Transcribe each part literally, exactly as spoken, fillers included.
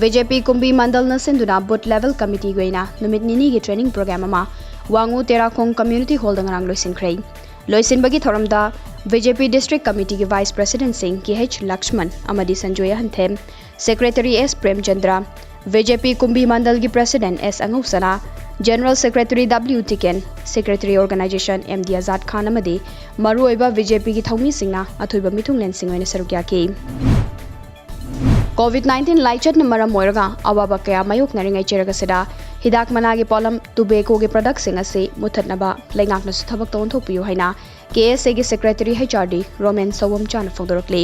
B J P ꯀꯨꯝꯕꯤ ꯃꯟꯗꯜꯅ ꯁꯤꯟꯗꯨꯅ booth level ꯀꯃꯤꯇꯤꯒꯤ ꯑꯣꯏꯅ ꯅꯨꯃꯤꯠ ꯅꯤꯅꯤꯒꯤ ꯇ꯭ꯔꯦꯅꯤꯡ ꯄ꯭ꯔꯣꯒ꯭ꯔꯥꯝ ꯑꯃ ꯋꯥꯡꯉꯨ ꯇꯦꯔꯥꯈꯣꯡ ꯀꯝꯃ꯭ꯌꯨꯅꯤꯇꯤ ꯍꯣꯜꯗ ꯉꯔꯥꯡ ꯂꯣꯏꯁꯤꯟꯈ꯭ꯔꯦ꯫ ꯂꯣꯏꯁꯤꯟꯕꯒꯤ ꯊꯧꯔꯝꯗ ꯕꯤ ꯖꯦ ꯄꯤ ꯗꯤꯁꯇ꯭ꯔꯤꯛ ꯀꯃꯤꯇꯤꯒꯤ ꯚꯥꯏꯁ ꯄ꯭ꯔꯦꯁꯤꯗꯦꯟꯠꯁꯤꯡ ꯀꯦ ꯑꯩꯆ ꯂꯛꯁꯃꯟ ꯑꯃꯗꯤ Sanjoy Ahanthem, secretary S Premchandra, B J P Kumbi ꯃꯟꯗꯜꯒꯤ president S Angousana, general secretary W Tiken, secretary organization M D Azad Khan ꯑꯃꯗꯤ ꯃꯔꯨꯑꯣꯏꯕ ꯕꯤ ꯖꯦ ꯄꯤꯒꯤ ꯊꯧꯃꯤꯁꯤꯡꯅ ꯑꯊꯣꯏꯕ ꯃꯤꯊꯨꯡꯂꯦꯟꯁꯤꯡ ꯑꯣꯏꯅ ꯁꯔꯨꯛ ꯌꯥꯈꯤ꯫ ꯀꯣꯚꯤꯗ ꯅꯥꯏꯟꯇꯤꯟ ꯂꯥꯏꯆꯠꯅ ꯃꯔꯝ ꯑꯣꯏꯔꯒ ꯑꯋꯥꯕ ꯀꯌꯥ ꯃꯥꯌꯣꯛꯅꯔꯤꯉꯩ ꯆꯦꯔꯛ ꯑꯁꯤꯗ ꯍꯤꯗꯥꯛ ꯃꯅꯥꯒꯤ ꯄꯣꯠꯂꯝ ꯇꯨꯕꯦꯀꯣꯒꯤ ꯄ꯭ꯔꯗꯛꯁꯤꯡ ꯑꯁꯤ ꯃꯨꯊꯠꯅꯕ ꯂꯩꯉꯥꯛꯅꯁꯨ ꯊꯕꯛꯇ ꯑꯣꯟꯊꯣꯛꯄꯤꯌꯨ ꯍꯥꯏꯅ ꯀꯦ ꯑꯦꯁ ꯑꯦꯒꯤ secretary H R D Romen ꯁꯋꯣꯝꯆꯥꯅ ꯐꯣꯡꯗꯣꯔꯛꯂꯤ꯫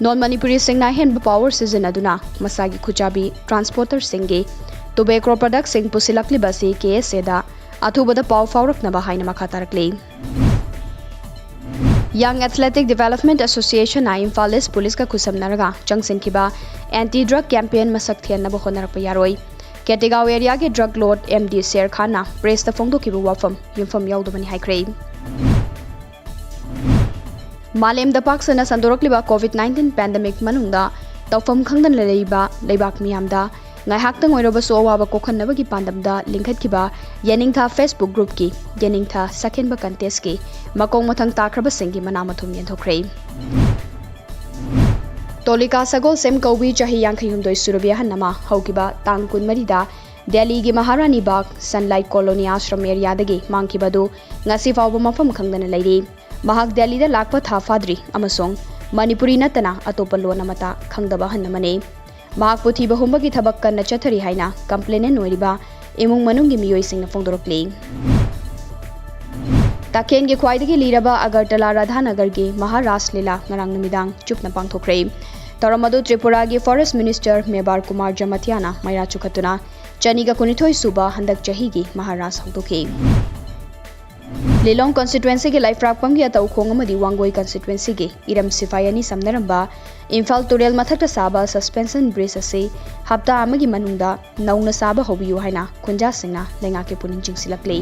ꯅꯣꯟ ꯃꯅꯤꯄꯨꯔꯤꯁꯤꯡꯅ ꯑꯍꯦꯟꯕ ꯄꯥꯋꯔ ꯁꯤꯖꯤꯟꯅꯗꯨꯅ ꯃꯁꯥꯒꯤ ꯈꯨꯠꯆꯥꯕꯤ ꯇ꯭ꯔꯥꯟꯁꯄꯣꯔꯇꯔꯁꯤꯡꯒꯤ ꯇꯨꯕꯦꯀ꯭ꯔꯣ ꯄ꯭ꯔꯗꯛꯁꯤꯡ ꯄꯨꯁꯤꯜꯂꯛꯂꯤꯕ ꯑꯁꯤ ꯀꯦ ꯑꯦꯁ ꯑꯦꯗ ꯑꯊꯨꯕꯗ ꯄꯥꯎ ꯐꯥꯎꯔꯛꯅꯕ ꯍꯥꯏꯅ ꯃꯈꯥ ꯇꯥꯔꯛꯂꯤ꯫ ꯌꯪ ꯑꯦꯊꯂꯦꯇꯤꯛ ꯗꯤꯚꯦꯂꯞꯃꯦꯟꯠ ꯑꯦꯁꯣꯁꯤꯌꯦꯁꯟꯅ ꯏꯝꯐꯥꯜ ꯏꯁ ꯄꯨꯂꯤꯁꯀ ꯈꯨꯠꯁꯝꯅꯔꯒ ꯆꯪꯁꯤꯟꯈꯤꯕ ꯑꯦꯟꯇꯤ ꯗ꯭ꯔꯒ ꯀꯦꯝꯄꯦꯟ ꯃꯁꯛ ꯊꯦꯟꯅꯕ ꯍꯣꯠꯅꯔꯛꯄ ꯌꯥꯔꯣꯏ꯫ ꯀꯦꯇꯤꯒꯥꯎ ꯑꯦꯔꯤꯌꯥꯒꯤ ꯗ꯭ꯔꯒ ꯂꯣꯔꯗ ꯑꯦꯝ ꯗꯤ ꯁꯦꯔ ꯈꯥꯟꯅ ꯄ꯭ꯔꯦꯁꯇ ꯐꯣꯡꯗꯣꯛꯈꯤꯕ ꯋꯥꯐꯝ ꯌꯨꯝꯐꯝ ꯌꯥꯎꯗꯕꯅꯤ ꯍꯥꯏꯈ꯭ꯔꯦ꯫ ꯃꯥꯂꯦꯝꯗ ꯄꯥꯛ ꯁꯟꯅ ꯁꯟꯗꯣꯔꯛꯂꯤꯕ ꯀꯣꯚꯤꯗ ꯅꯥꯏꯟꯇꯤꯟ ꯄꯦꯟꯗꯦꯃꯤꯛ ꯃꯅꯨꯡꯗ ꯇꯧꯐꯝ ꯈꯪꯗꯅ ꯂꯩꯔꯤꯕ ꯂꯩꯕꯥꯛ ꯃꯤꯌꯥꯝꯗ ꯉꯥꯏꯍꯥꯛꯇꯪ ꯑꯣꯏꯔꯕꯁꯨ ꯑꯋꯥꯕ ꯀꯣꯛꯍꯟꯅꯕꯒꯤ ꯄꯥꯟꯗꯝꯗ ꯂꯤꯡꯈꯠꯈꯤꯕ ꯌꯦꯅꯤꯡꯊꯥ ꯐꯦꯁꯕꯨꯛ ꯒ꯭ꯔꯨꯞꯀꯤ ꯌꯦꯅꯤꯡꯊꯥ ꯁꯛꯍꯦꯟꯕ ꯀꯟꯇꯦꯁꯀꯤ ꯃꯀꯣꯛ ꯃꯊꯪ ꯇꯥꯈ꯭ꯔꯕꯁꯤꯡꯒꯤ ꯃꯅꯥ ꯃꯊꯨꯝ ꯌꯦꯟꯊꯣꯛꯈ꯭ꯔꯦ꯫ ꯇꯣꯂꯤꯀꯥ ꯁꯒꯣꯜꯁꯦꯝ ꯀꯧꯕꯤ ꯆꯍꯤ ꯌꯥꯡꯈꯩ ꯍꯨꯝꯗꯣꯏ ꯁꯨꯔꯕꯤ ꯑꯍꯟ ꯑꯃ ꯍꯧꯈꯤꯕ ꯇꯥꯡ ꯀꯨꯟꯃꯔꯤꯗ ꯗꯦꯜꯂꯤꯒꯤ ꯃꯍꯥꯔꯥꯅꯤ ꯕꯥꯒ ꯁꯟꯂꯥꯏꯠ ꯀꯣꯂꯣꯅꯤ ꯑꯥꯁ꯭ꯔꯝ ꯑꯦꯔꯤꯌꯥꯗꯒꯤ ꯃꯥꯡꯈꯤꯕ ꯑꯗꯨ ꯉꯁꯤ ꯐꯥꯎꯕ ꯃꯐꯝ ꯈꯪꯗꯅ ꯂꯩꯔꯤ꯫ ꯃꯍꯥꯛ ꯗꯦꯜꯂꯤꯗ ꯂꯥꯛꯄ ꯊꯥ ꯐꯥꯗ꯭ꯔꯤ ꯑꯃꯁꯨꯡ ꯃꯅꯤꯄꯨꯔꯤ ꯅꯠꯇꯅ ꯑꯇꯣꯞꯄ ꯂꯣꯟ ꯑꯃꯠꯇ ꯈꯪꯗꯕ ꯑꯍꯜ ꯑꯃꯅꯤ꯫ ꯃꯍꯥꯛꯄꯨ ꯊꯤꯕ ꯍꯨꯝꯕꯒꯤ ꯊꯕꯛ ꯀꯟꯅ ꯆꯠꯊꯔꯤ ꯍꯥꯏꯅ ꯀꯝꯄ꯭ꯂꯦꯅꯦꯟ ꯑꯣꯏꯔꯤꯕ ꯏꯃꯨꯡ ꯃꯅꯨꯡꯒꯤ ꯃꯤꯑꯣꯏꯁꯤꯡꯅ ꯐꯣꯡꯗꯣꯔꯛꯂꯤ꯫ ꯇꯥꯈꯦꯟꯒꯤ ꯈ꯭ꯋꯥꯏꯗꯒꯤ ꯂꯤꯔꯕ ꯑꯒꯔꯇꯂꯥ ꯔꯥꯙꯥꯅꯒꯔꯒꯤ ꯃꯍꯥꯔꯥꯁ ꯂꯤꯂꯥ ꯉꯔꯥꯡ ꯅꯨꯃꯤꯗꯥꯡ ꯆꯨꯞꯅ ꯄꯥꯡꯊꯣꯛꯈ꯭ꯔꯦ꯫ ꯊꯧꯔꯝ ꯑꯗꯨ ꯇ꯭ꯔꯤꯄꯨꯔꯥꯒꯤ ꯐꯣꯔꯦꯁ꯭ꯠ ꯃꯤꯅꯤꯁꯇꯔ ꯃꯦꯕꯥꯔ ꯀꯨꯃꯥꯔ ꯖꯃꯊꯤꯌꯥꯅ ꯃꯩꯔꯥ ꯆꯨꯈꯠꯇꯨꯅ ꯆꯅꯤꯒ ꯀꯨꯟꯅꯤꯊꯣꯏ ꯁꯨꯕ ꯍꯟꯗꯛ ꯆꯍꯤꯒꯤ ꯃꯍꯥꯔꯥꯁ ꯍꯧꯗꯣꯛꯈꯤ꯫ ꯂꯤꯂꯣꯡ ꯀꯟꯁꯇꯤꯇ꯭ꯋꯦꯟꯁꯤꯒꯤ ꯂꯩꯐ꯭ꯔꯥꯛꯄꯝꯒꯤ ꯑꯇꯧꯈꯣꯡ ꯑꯃꯗꯤ ꯋꯥꯡꯒꯣꯏ ꯀꯟꯁꯇꯤꯇ꯭ꯋꯦꯟꯁꯤꯒꯤ ꯏꯔꯝ ꯁꯤꯐꯥꯏ ꯑꯅꯤ ꯁꯝꯅꯔꯝꯕ ꯏꯝꯐꯥꯜ ꯇꯨꯔꯦꯜ ꯃꯊꯛꯇ ꯁꯥꯕ ꯁꯁꯄꯦꯟꯁꯟ ꯕ꯭ꯔꯤꯖ ꯑꯁꯤ ꯍꯞꯇꯥ ꯑꯃꯒꯤ ꯃꯅꯨꯡꯗ ꯅꯧꯅ ꯁꯥꯕ ꯍꯧꯕꯤꯌꯨ ꯍꯥꯏꯅ ꯈꯨꯟꯖꯥꯁꯤꯡꯅ ꯂꯩꯉꯥꯛꯀꯤ ꯄꯨꯛꯅꯤꯡ ꯆꯤꯡꯁꯤꯜꯂꯛꯂꯤ꯫